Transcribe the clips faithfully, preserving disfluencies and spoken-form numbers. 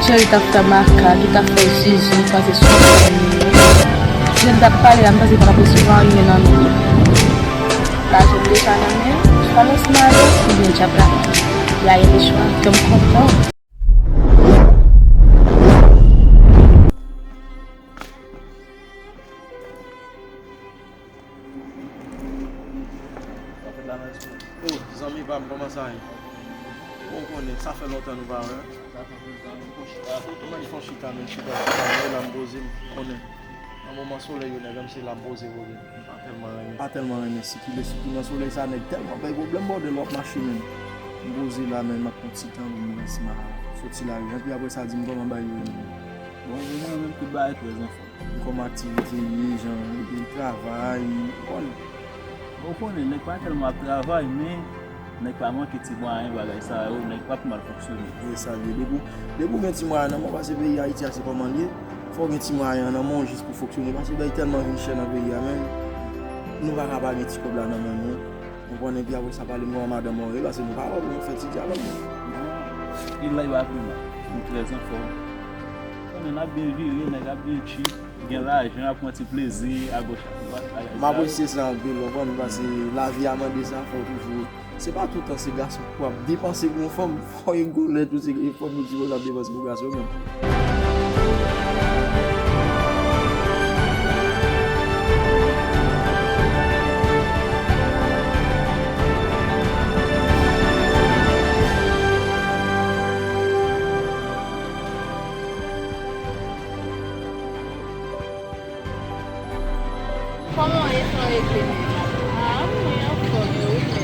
Cheri t ap fè makak, li t ap fè zuzu, li panse sou fanmi li. Jan li t ap pale la, m panse pa t ap resevwa anyen nan men li. Lajan deja nan men l, swa lòs madan, oubyen dyab la. Li a gen le chwa, kè m kontan. Sa fèt la nan espri. Oh, zanmi pa m, kòman sa ye? Bon, ou konnen, sa fè lontan nou pa wè. Sa fè lontan nou fon chita tou. Mwen fon chita, men chita, chita, men la m poze m, konnen. Nan moman solèy yo, nèg, m se la m poze, poze. M pa tèlman renmen, m pa tèlman renmen sikile, sitou nan solèy sa, nèg tèlman bay pwoblèm, bòdèl, w ap mache menm. M poze la, men m ap pran ti tan pou m rès, m a soti lari. Epi apre sa, di m kòman bagay yo ye menm. Bon, pou mwen menm, tout bagay trè anfòm. Kòman aktivite ye, jan, epi travay, ou konnen. Ou konnen, nèg pa tèlman ap travay, men nèg pa manke ti mwayen, bagay sa yo, nèg p ap mal fonksyone. Se sa l ye. Depi, depi w gen ti mwayen nan men w, paske peyi Ayiti a se kòman l ye, fò w gen ti mwayen nan men w jis pou fonksyone, paske bagay tèlman vin chè nan peyi a, men nou pa ka pa gen ti kòb la nan men nou. Ou konnen, epi apre sa, pale m kòman madanm ou ye, paske nou pa wè pou nou fè ti dyalòg. Bon, pil la yo ap ri mal. Nou trè anfòm. Konnen n ap byen vire, nèg ap byen tchip, gen lajan, ap pran ti plezi, agoch adwat, bagay sa yo. M apresye sa anpil, ou konprann, paske lavi a mande sa, fò w toujou. Se pa tout tan se gason k ap depanse pou yon fanm, fò yon gwo lè tou se fanm yo di yo ap depanse pou gason yo menm. Kòman w ye, sa w regle menm? Ah, mwen anfòm yo wi, men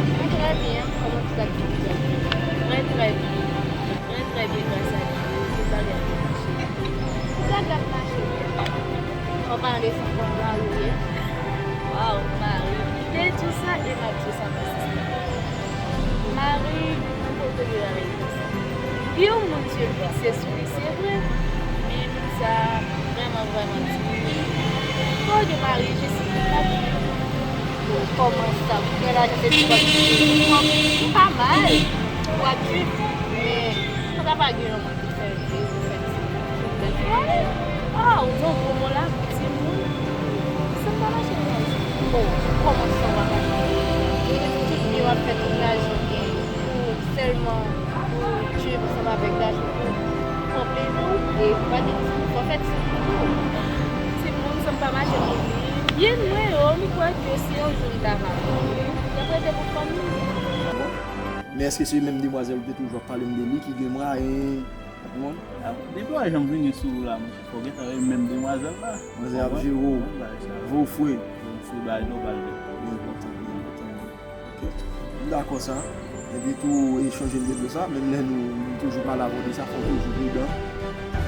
mwen trè byen, kòman tout aktivite ap ye? Mwen trè byen, mwen trè byen, gras a Dye, tout bagay ap byen mache. Tout bagay ap mache byen. An palan de sa, kòman mari w ye? Waw, mari, m te di w sa e m ap di w sa, ma sista. Mari, mwen pote de la reyalite. Li yon moun, Dye fikse sou li, se vre. Men moun sa vrèman, vrèman timid. Fò w gen mari jis li pa di. Kòman sa? Pou gen lajan se ti kòb li. Ou pa mal. Ou ap viv. Men, sa pa gen yon moun ki fè vle, ki fè ti. Ah, ou di yon gwo mo la pou timoun. Sa pa mache nan la. Bon, kòman sa w pa mache? Tout byen w ap fè, tout lajan w gen. Pou sèlman pou tchwip ansanm avèk gason pou pran plezi w e pa gen timoun, fò fè timoun tou. Timoun, sa m pa mache pou li. Byen mwen yo, m kwè ke si yon jou m ta va pran, y ap rete pou fanmi m. Men èske se menm demwazèl ou te toujou ap pale m de li ki gen mwayen, ou konprann? Ah, depi w wè jan m vini sou ou la, monchè, fò w gentan renmen menm demwazèl la. Manzè ap jere w, voye w fre. Voye w fre, bay nòmal. Li enpòtan, li enpòtan. Ok. M dakò sa. Epi tou, e chonje m te di w sa, menm lè nou, nou toujou pale avè w de sa, fò w toujou pridan.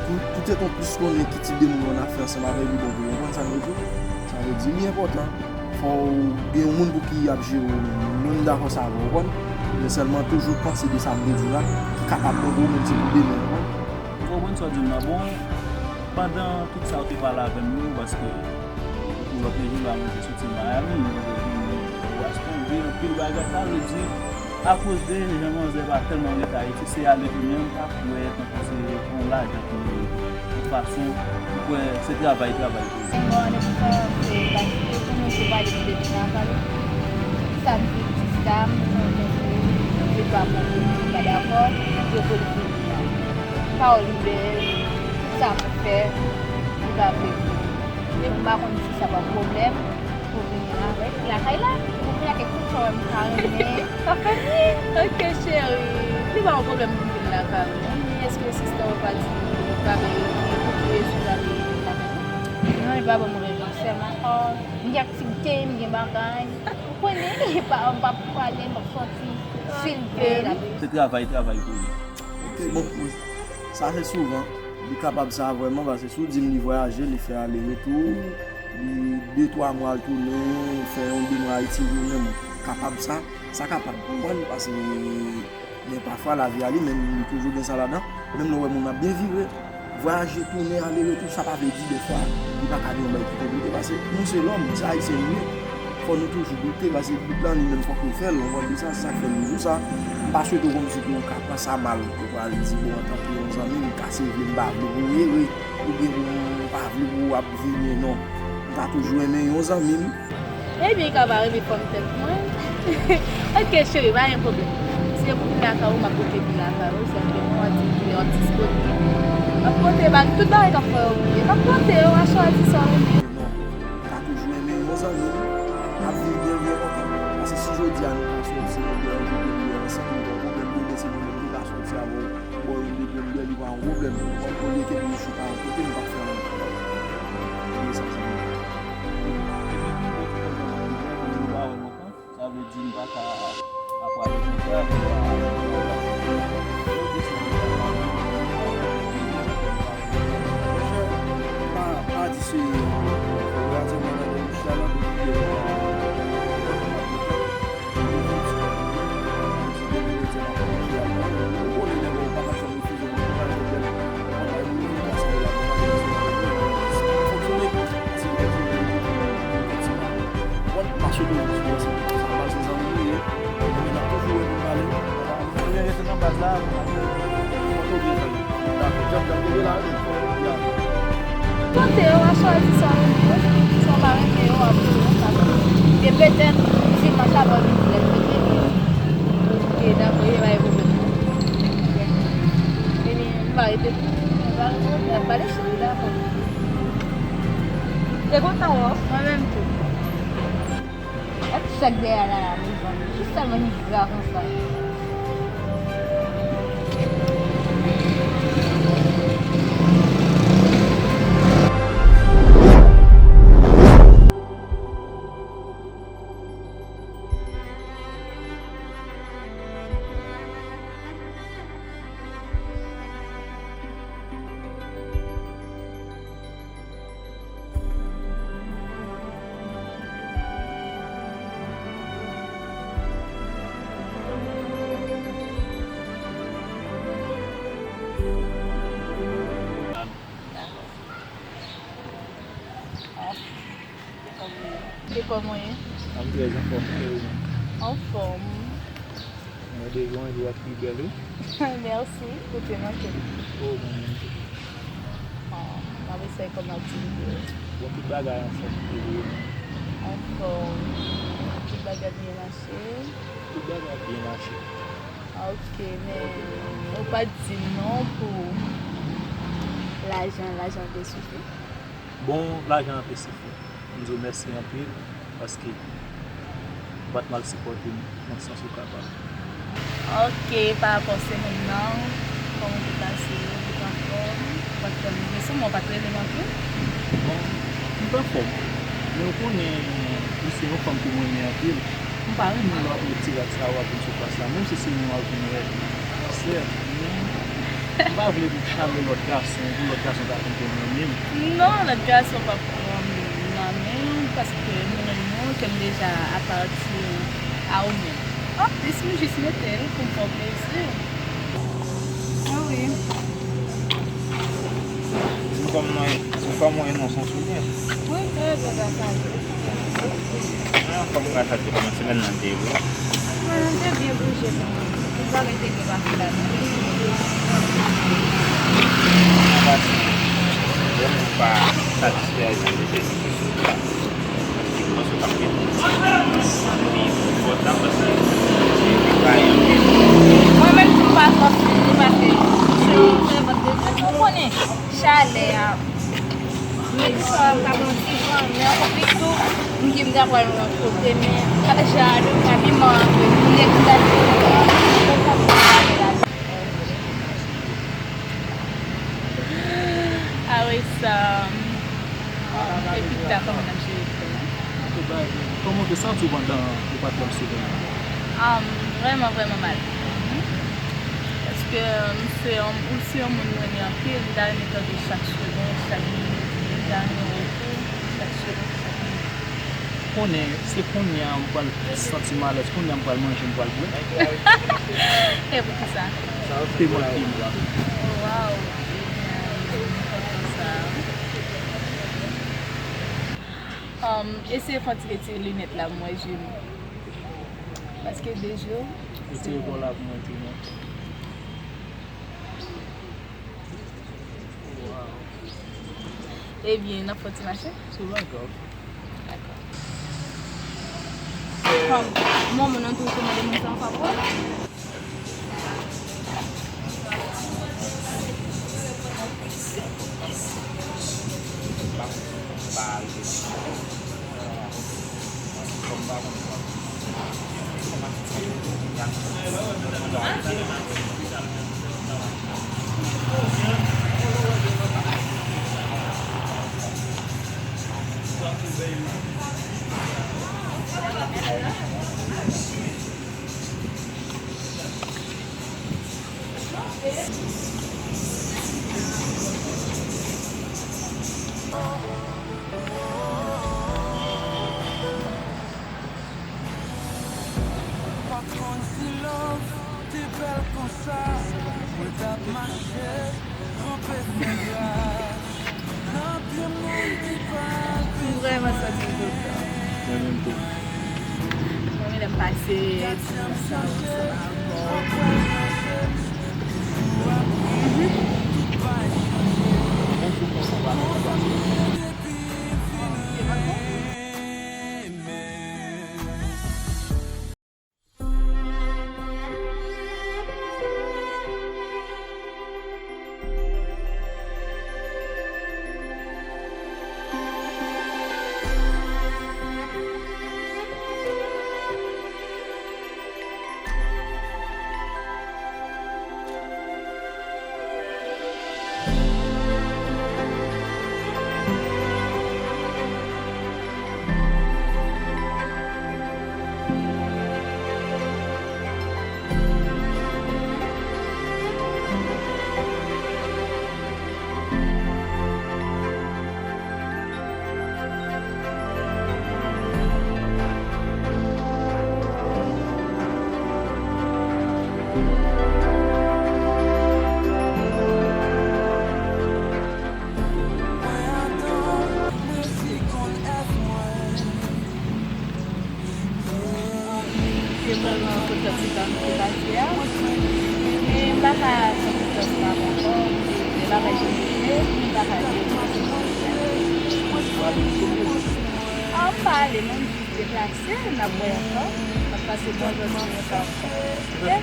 Tout, tout etan w plis konnen ki tip de moun w nan afè ansanm avè l, li bon pou ou. Ou konprann sa m vle di w? Sa vle di, li enpòtan. Fò w gen yon moun pou ki ap jere w menm. Mwen, m dakò sa avè w, ou konprann? Men sèlman toujou panse de sa m te di w la, ki kapab bon pou ou menm, se pou demen, ou konprann? Ou konprann sa w di m nan? Bon, pandan tout sa ou te pale avè m yo, paske pou lòt jou la, mwen te soti Miami, mwen te vin Jacksonville, anpil bagay, sa vle di, akoz de jan manzè pa tèlman rete Ayiti, se ale tounen, m pa kwè tankou se yon lajan ki yon fason, m kwè se travay, travay pou li. Bon, ann espere ke paske pou mwen se pale m te vin lakay ou. Sa m te di sa, m konnen ke de twa moun yo di pa dakò, yo politik. Pawòl li bèl, sa pou fè, li pa vle pou li. Men m pa konn si sa pa pwoblèm pou vini avèk lakay la. Pou vini avèk tout sa w wè m pa renmen. Sa fè byen. Ok, cheri. Li pa yon pwoblèm pou m vin lakay ou. Men èske sista w pa di li pa vle, li koute sou la vini lakay ou? Non, li pa ban m rezon. Sèlman, oh, m gen aktivite, m gen bagay. Ou konnen, m p ap prale, m p ap soti. Si l vle, l ap. Se travay, travay pou li. Ok, bon, wi. Sa se souvan. Li kapab sa vrèman, paske si w di m li vwayaje, li fè ale retou, li de twa mwa l tounen, fè yon de mwa Ayiti, l tounen, bon, kapab sa, sa kapab, ou konprann, paske, men pafwa lavi a li menm, li toujou gen sa ladan, menm lè w wè moun ap byen vire, vwayaje, tounen, ale retou, sa pa vle di dèfwa, li pa ka gen yon bagay ki konplike, paske nou se lòm, se Ayisyen nou ye, fò nou toujou doute, paske dout lan li menm fòk nou fè l, ou konprann, de sa, se sa k fè m di w sa. Pa swete w kòmsi ke w ka pran sa mal, ou pral di, bon, antanke yon zanmi m, m kase vi m, m pa vle pou w ere, oubyen bon, m pa vle pou w ap vini, non. M ka toujou renmen yon zanmi m. Ebyen, li ka pa renmen fanm tèt mwen. Ok, cheri, pa gen pwoblèm. Si se pou vin lakay ou, m ap oke vin lakay ou, sèlman w a di kilè w ap disponib. M ap pote bag, tout bagay k ap fè yo byen. M ap pote yo, aswè a di sa w renmen. Non, m ka toujou renmen yon zanmi m, ap viv byen, byen lontan. Paske si jodi a nou ka sòti, nou byen, nou byen, nou byen ansanm, nou gen yon pwoblèm, demen se mwen menm ki ka sòti avè w. Bò yo li byen, byen, li pa yon pwoblèm. Mwen, olye ke nou chita yon kote, nou pa fè anyen. Ebyen, sa, se mwen. Ebyen, nou kontan, nou kontan, nou pa wè lontan. Sa vle di, nou pa ka ap pale konsa, nou pa, nou pa, nou pa, monchè, pa, pa di se, relatè mwen nan Challenge, Mwen rete nan baz la, mwen ap fè yon kote zanmi. Dakò, djòb, djòb, kenbe la, wi. Ya. Pote yo, aswè a di sa w renmen yo, si w pa renmen yo, w ap di yo, dakò. E petèt, dimanch apre midi, lè l fete. Ok, dakò, e pa gen pwoblèm. Ebyen, m va rete pou, m va, m va, m va desann, dakò. Te kontan wè w. Mwen menm tou. Gad sa k dèyè a la, mezanmi. Ki sèlman ki gra konsa? E kòman w ye? Mwen trè anfòm, e ou menm? Anfòm. Mwen de jou an jou ap pi bèl, wi. Mèsi, ou te manke m. O, mwen menm tou. Ah, m ap eseye kòman aktivite yo. Bon, tout bagay anfòm, e ou menm? Anfòm. Tout bagay ap byen mache? Tout bagay ap byen mache. Ok, men ou pa t di m non pou lajan, lajan te sifi? Bon, lajan an te sifi. M di w mèsi anpil, paske ou pa t mal sipòte m nan sans ou kapab. Ok, pa rapò semèn nan, kòman w te pase, ou te anfòm, ou pa t fè m, men sèlman ou pa t rele m anpil? Bon, m t anfòm, men ou konnen, ou se yon fanm ke mwen renmen anpil. M pa renmen lè w ap met ti rad sa yo ap vin sou plas la, menm si se mwen w ap vin wè, sè, men m pa vle pou w chame lòt gason, pou lòt gason ta vin konn renmen m. Non, lòt gason p ap pran nan men w, paske mwen renmen w, kè m deja apatyen a ou menm. Anplis, m jis mete l pou m fè w plezi. Wi, wi. Di m kòman w ye, di m kòman w ye non, san souvni. Wi, trè byen, grasa a Dye. Mwen anfòm, grasa a Dye, kòman semèn nan te ye pou ou? Semèn nan te byen bouje pou mwen. Tout bagay te byen pase la. Mwen pase. Vrèman pa satisfè a jan de sèvis ou sou la. Paske m panse w t ap gen pi enpòtan paske se pi bay anpil. Mwen menm tou m pa santi li paske se yon sèvant de Dye. Ou konnen chalè a. Men tou sa m ka pran ti van, men ankò plis tou, m di m ta pral yon lòt kote, men ak jan a l, m ka piman anpil. Pou nèg ki ta di, Awè sa, epi ta kòman n ap jere frè a? Kòman w te santi w pandan ou pa t wè m semèn nan? Am, vrèman, vrèman mal. Paske, m se yon, ou se yon moun m renmen anpil, m ta renmen tande chak segonn, chak minit, m ta renmen wè w tou, chak segonn, chak minit. Konnen, se kounye a m pral santi m alèz, kounye a m pral manje, m pral bwè. E poukisa? Te manke m. Waw, ebyen, konsa. Um, eseye fè w ti retire linèt la pou m wè je m. Paske de jou, Retire kò w la pou mwen, Tino. Wow. Ebyen, n ap fè yon ti mache? Se pa grav. Dakò. Kòm, mwen, mwen, nan tou, tou mande moun sa yon favò. Pa t konn si love te bèl konsa, mwen t ap mache, kanpe fè gras. Nan pye moun ki pa bezwen. M vrèman santi m kontan. Mwen menm tou. Mwen menm lè m pase ti moman sa yo ansanm avè w. Toujou ap ri, tout bagay chanje. Konsa m ye depi m fin renmen. Se vrèman kout tòs ki ta m te pase a. Men m pa ka fè kout tòs la ankò. Se bagay ki rive, m pa ka di. An pale, men m jis deplase, n ap wè ankò. N ap pase bon jòdi ankò. Oke?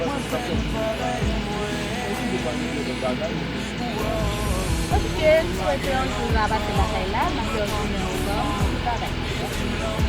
Oke, m swete yon jou la pase lakay la, m ap fè yon jounen ansanm, tout bagay.